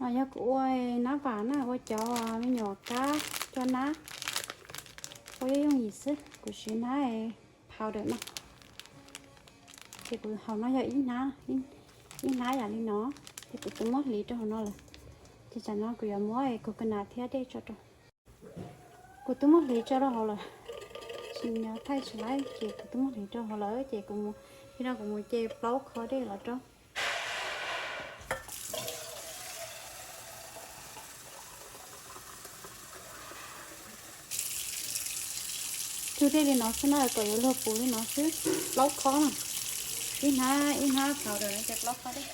No yog kuv ua nab vam na, ua cov me nyuam kab coj nab, ua yooj yim xwb, kuv siv nab powder no. Ces kuv hauv no yog ib hnab, ib hnab yam li no, ces kuv twb muab hliv rau hauv no lawm. Ces tam no kuv yuav muab coconut thiab dej tso rau. Kuv twb muab hliv tso rau hauv lawm, tsis nyob thaij tsis laib ces kuv twb muab hliv rau hauv lawm ces kuv mus, li no kuv mus ce plaub qho dej los rau. Cug dej li no xwb na, kom yuav luag puv li no xwb, plaub qho na. Ib hnab, ib hnab powder no ces plaub qho dej.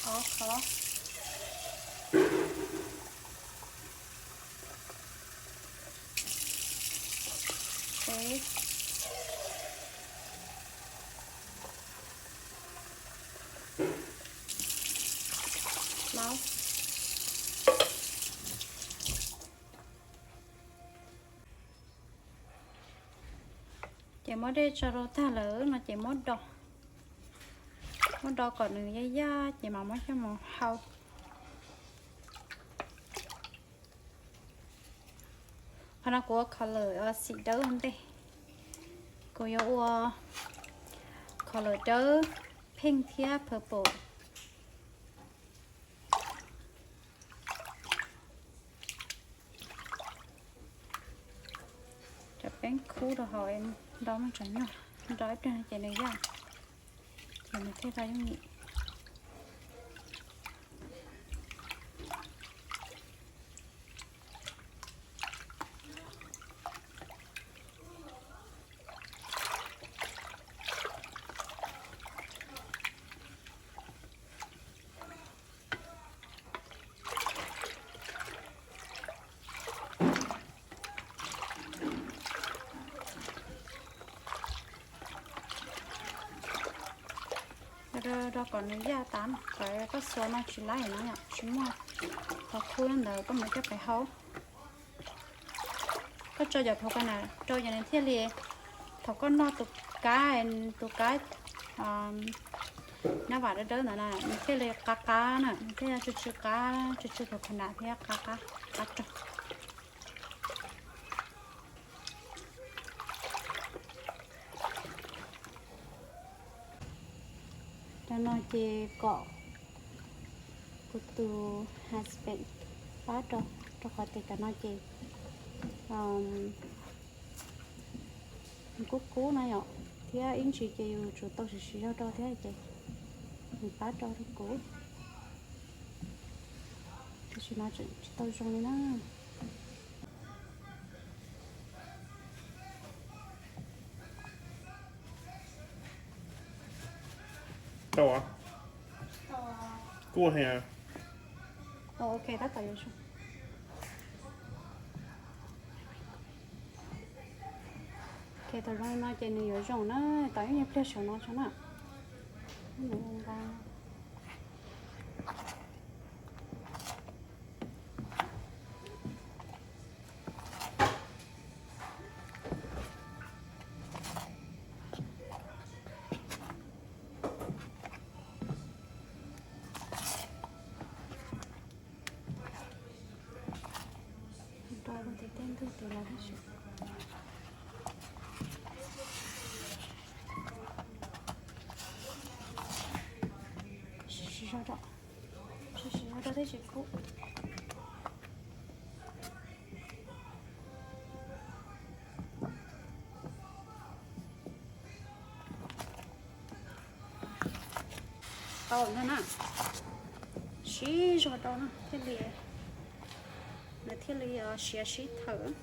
Ob qho. Peb. Plaub. Ces muab dej tso rau tag lawm no ces muab do, muab do kom nws yaj yaj ces mam muab coj mus hau. Qhov no kuv ua color xim dawb ua ntej, kuv yuav ua color dawb, pink thiab purple. Cov peeb khub rau hauv, nrau muaj tsav nyuag, nrau ib pliag ces nws yaj, ces nws thiaj tau yooj yim. Do, do kom nws yaj tas, kom koj xuas no tsis laib no yom, tsis muaj qhov khub ntawd koj mam coj pem hau. Koj tso cov coconut rau ces nws thiaj li, thaum koj noj tus kab, tus kab nab vam dawb dawb ntawd na nws thiaj li qab qab na, nws thiaj tsw tsw qab, tsw tsw coconut thiab qab qab, qab rog. Cov no ces kom kuv tus husband pab rau, rau qhov tias cov no ces nws kub kub na yom, thiab ib ntsis ces yus tsum tau siv siv zog rau thiab ces nws pab rau rau kuv. Tam sim no tseem tsis tau zoo li na. Tau, kuj heev. Ok, tab tom yuav zoo. Ok, thaum zoo li no ces nws yuav zoo na, tos ib nyuag pliag saum no tso na. Rau tej ntug tus los thiab. Siv zog rau, siv zog rau thiaj tsis kub. Tau ntag na, siv zog rau no thiaj li, nws thiaj li siav sib thawm.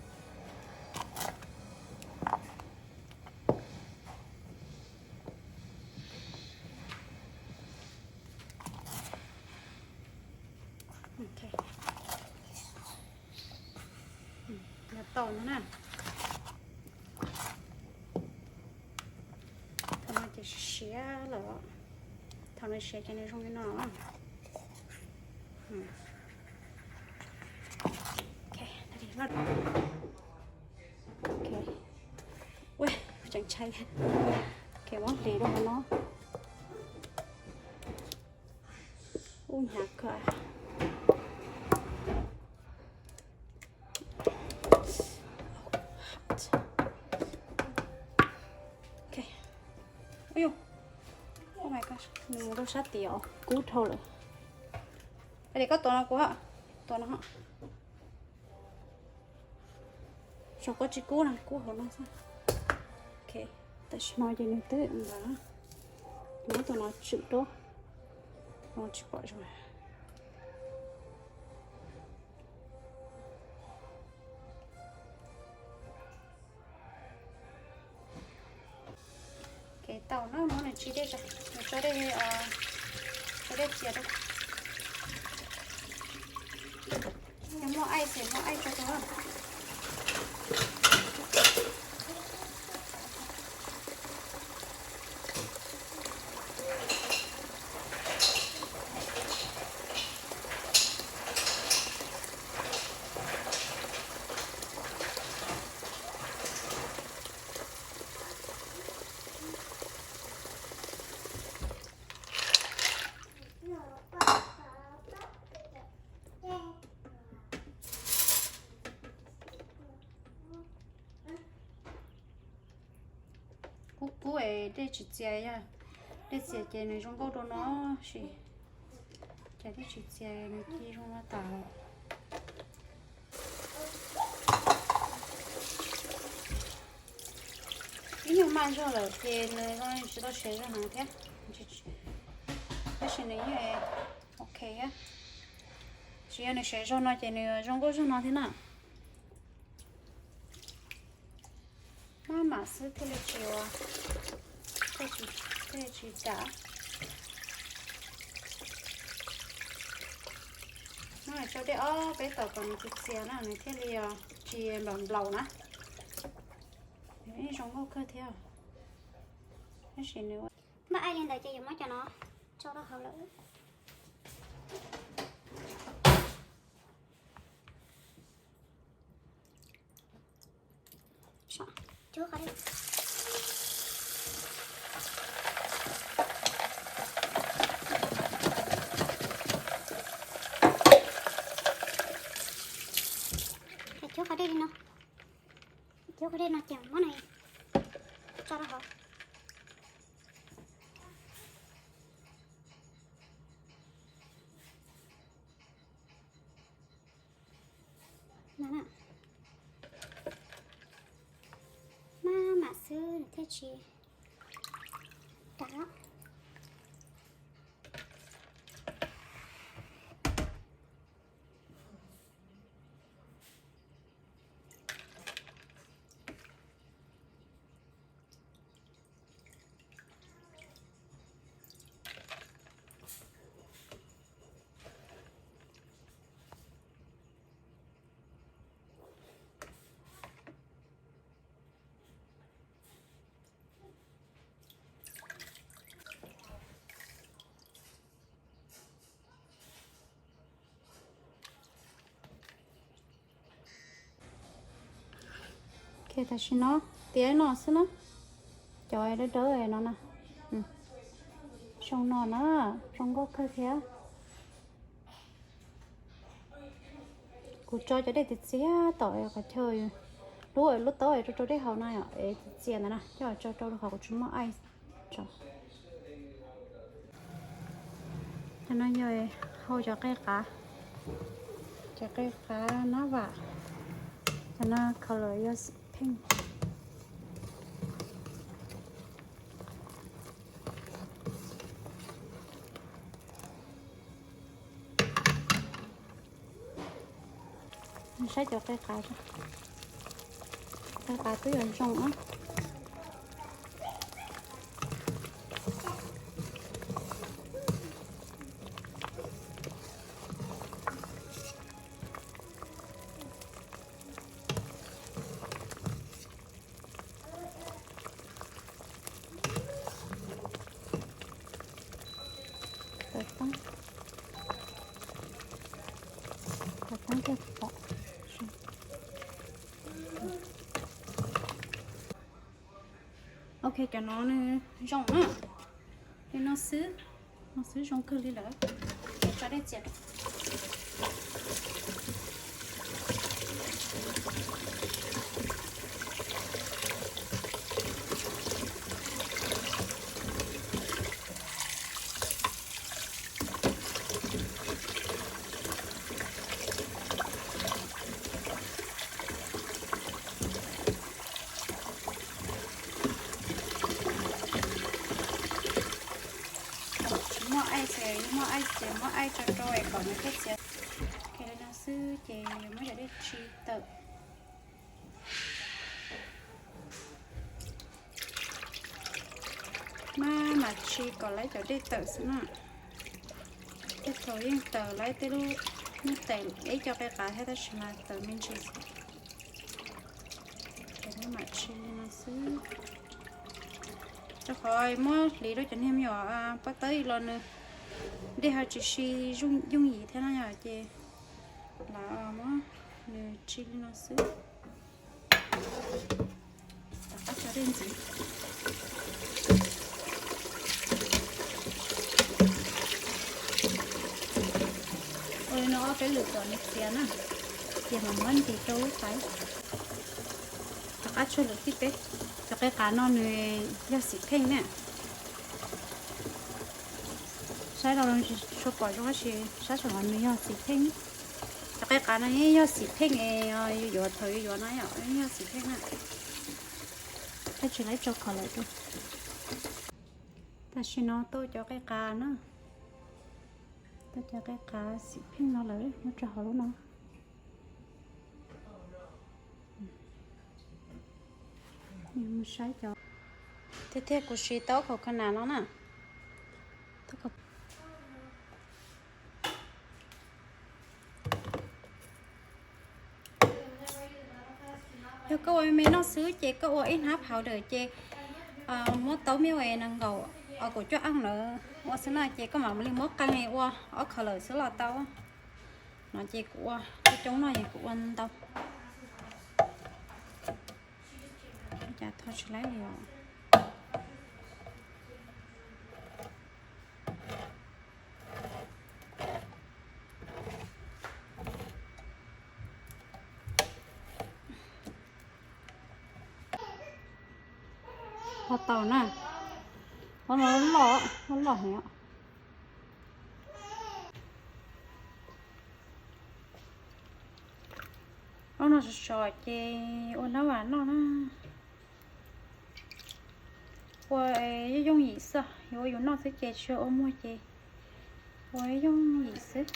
Yog tau no na. Thaum no ces siav lawm, thaum no siav ces nws zoo li no. Ok, ua Ntshai. Ok, muab hliv rau hauv no. Ub, hnyav kawg. Ok. Ub, oh my God, nws mus rau sab tid os, kub dhau lawm. Hais tias koj tuav no kuv, tuav no. Tsam koj tsis kub no, kub hauv no xwb. Ok, tam sim no ces nws twb ntawd, muab tus no tswm rau, no tsis pom zoo. Kev tau no muab nws tsis dej, nws tso dej, tso dej txias rau. Yog muaj aij ces muaj aij tso rau. Kub kub es dej tsis txias, yog dej txias ces nws zoo nkauj rau no, tab sis cas dej tsis txias nws ci zoo no tas. Ib nyuag maj zog lawm ces nws tsis tau sev zog heev thiab, tab sis nws yeej ok thiab. Tsis yog nws sev zog no ces nws zoo nkauj zog no thiab na. Maj mam xwb thiaj li tsis ua, thiaj li tsis dam. Muab nws tso dej ob peb tawm kom nws txias txias na, nws thiaj li tsis nplaum nplaum na. Nws yeej zoo nkauj kawg thiab. Tab sis nws, npaj aij li ntawd ces yuav muab cov no tso rau hauv lawm. Cuab qhov dej. Cuab qhov dej li no. Cuab qhov dej no ces muab nws tso rau hauv. Maj mam xwb nws thiaj tsis dam. Tam sim no tiav no xwb na, cov dawb dawb no na, zoo no na, zoo nkauj kawg thiab. Kuv tso cov dej txias txias tom qhov chaw, lub lub taub rau rau dej haus no es txias txias ntawd na, coj tso rau qhov kuv tsis muaj aij tso. Cov no yog hau cov qe qav, cov qe qav nab vam, cov no color yog pink. Saib cov qe qav, qe qav twb yuav zoo na. Tawv teeb, tawv teeb thiaj pom. Ok, cov no nws zoo na. Li no xwb, no xwb zoo kawg li lawm. Ces tso dej txias rau. Tsis muaj ice, muaj ice ces muab ice tso rau es kom nws thiaj txias. Li no xwb ces yuav muab cov dej tsi tawm. Maj mam tsi kom lawv cov dej tawm xwb na. Tej thaum yeej tawm lawv tej lub, yeej tawm ib co qe qav thiab tab sis mas tawm me ntsis xwb. Ces maj mam tsi li no xwb. Rau qhov muab hliv rau cov niag me nyuam paj tawb los nws dej ho tsis si yooj yim thiab na yom, ces lawv muab nws tsi li no xwb. Tom qab tso dej ntxiv. Ua li no ob peb lwm kom nws txias na, ces mam muab ntim rau lub fais. Tom qab tshaj lawm tib peb. Cov qe qav no nws yog xim pheej na. Saib los tsis tshua pom zoo tab sis saib saum no nws yog xim pheej. Cov qe qav no yeej yog xim pheej es yuav thaum yuav yuav no yom, yeej yog xim pheej na. Thiaj tsis laib tso kho lawm rau. Tam sim no tau cov qe qav na, tau cov qe qav xim pheej no lawm muab tso hauv lub no. Mus saib cov, tiag tiag kuv siv tau coconut no na. Yog koj ua me me noj xwb ces koj ua ib hnab powder ces muab taub milk nees nkaum, kaum cuaj ounce lawm ua xwb na, ces koj mam li muab qee ua ob color xwb los tau. No ces kuv ua coob coob no es kuv ua ntau. Cas tho tsis laib li os. Ho tau na. Ho no loj loj heev. Ob no sov sov ces ua nab vam noj na. Ua yooj yooj yim xwb, yuav ua yus noj xwb ces tsis ua muag ces ua yooj yim xwb.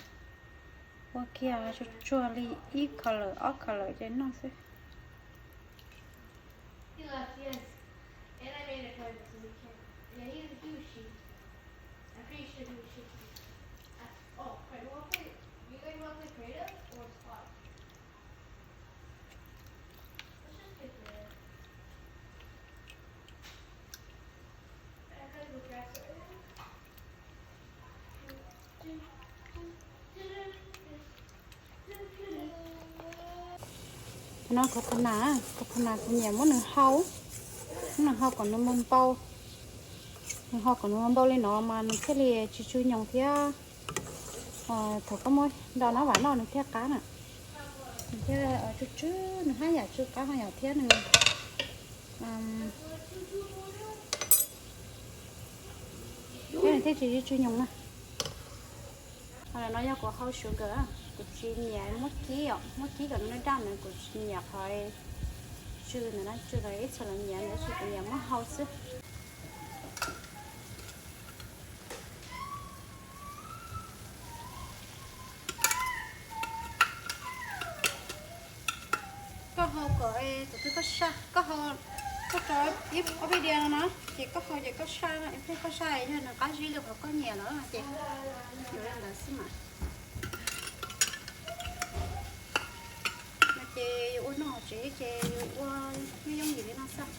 Ua kiag tsuag tsuag li ib color ob color ces noj xwb. No coconut, coconut kuv nyiam muab nws hau, muab nws hau kom nws mus npau, nws hau kom nws mus npau li no mas nws thiaj li tsis tsw nyoos thiab. Thaum koj muab nto nab vam noj nws thiaj qab na, nws thiaj tsw tsw, nws haj yam tsw qab no yom thiab nws thiab nws thiaj tsis tsw nyoos na. Ho no yog kuv hau sugar, kuv tsis nyiam muab kib os, muab kib kom nws daj ntawd kuv tsis nyiam qhov tsw ntawd na, tsw ntawd ib txhia lawv nyiam tab sis kuv nyiam muab hau xwb. Koj hau kom tus twg koj saj, koj hau, koj rau ib ob peb diav no na, ces koj hau ces koj saj, ib pliag koj saj yog nws qab zib li qhov koj nyiam lawm ces yuav li ntawd xwb mas. No ces yuav ua noj tsev ces yuav ua yooj yooj yim li no xwb.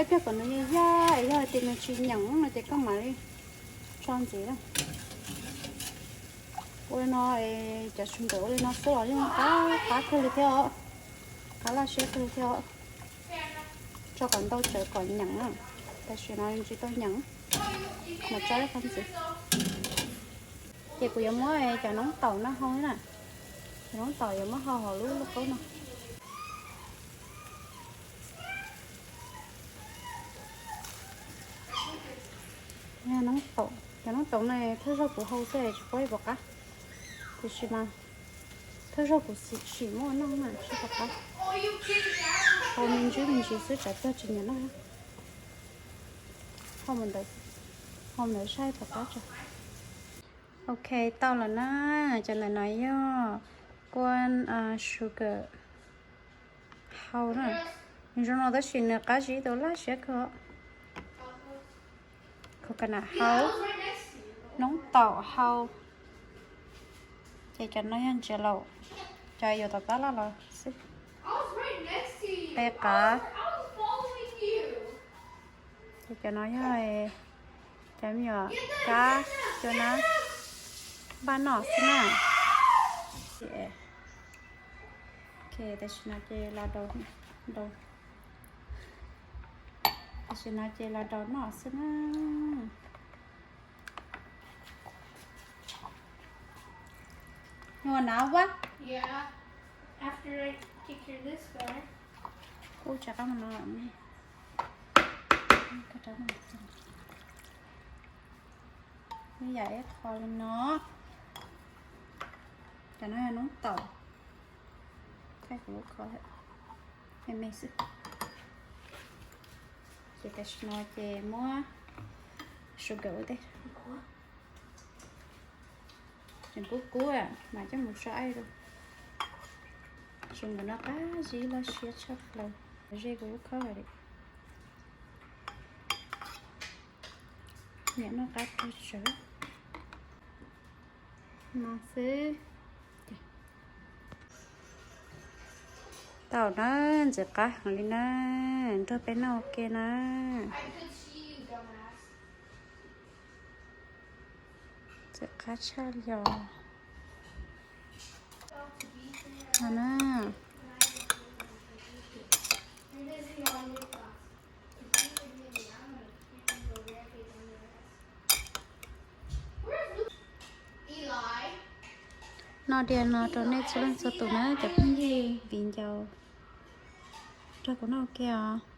Ib pliag kom nws yaj yaj es yog hais tias nws tsis nyeem no ces koj mam li tso ntxiv na. Ua li no, cov sugar ua li no xwb los yeej qab qab kawg li thiab os. Qab laj siab kawg thiab, tso kom ntau tsawv kom nyeem na. Tam sim no tsis tau nyeem, mus tso ib qho ntxiv. Ces kuv yuav muab cov noob taum no hau na, cov noob taum yuav muab hau hauv lub lauj kaub no. Cov noob taum no thawj zaug kuv hau xwb tsis paub li puas qab, tiam sis mas thawj zaug kuv sim muab noj na tsis pom qab. Hau me ntsis me ntsis xwb tsam tuag tsis nyiam noj. Hau mus ntawd, hau mus ntawd saib pom qab tso. Ok, tau lawm na. Cov ntawm no yog kuab sugar hau na. Zoo no tab sis nws qab zib tau laj siab kawg. Coconut hau, noob taum hau, ces cov no yog ntsia laus, cov yuav tom tab laj los xwb. Qe qav, ces cov no yog cov me nyuam kab cua na, npaj noj xwb na. Ok, tam sim no ces los daus, tam sim no ces los daus noj xwb na. Ua nav ua. Kuv tsa qab mus no. Ib yam ib qho li no. Cov no yog noob taum, thaij kuv lub kho me me xwb. Ces tam sim no ces muab sugar ua tej, tseem kub kub mam coj mus so ice rau. Sugar no qab zib laj siab tshaj plaws, ze kuv lub kho li. Niam noj qab kawg tsawv no xwb. Tau na, ntxim qab heev li na, nrog peb noj ua ke na. Ntxim qab tshaj li os. No na. Noj diav no rau nej txhua leej txhua tus na cov phooj ywg viv ncaus, nrog kuv noj ua ke os.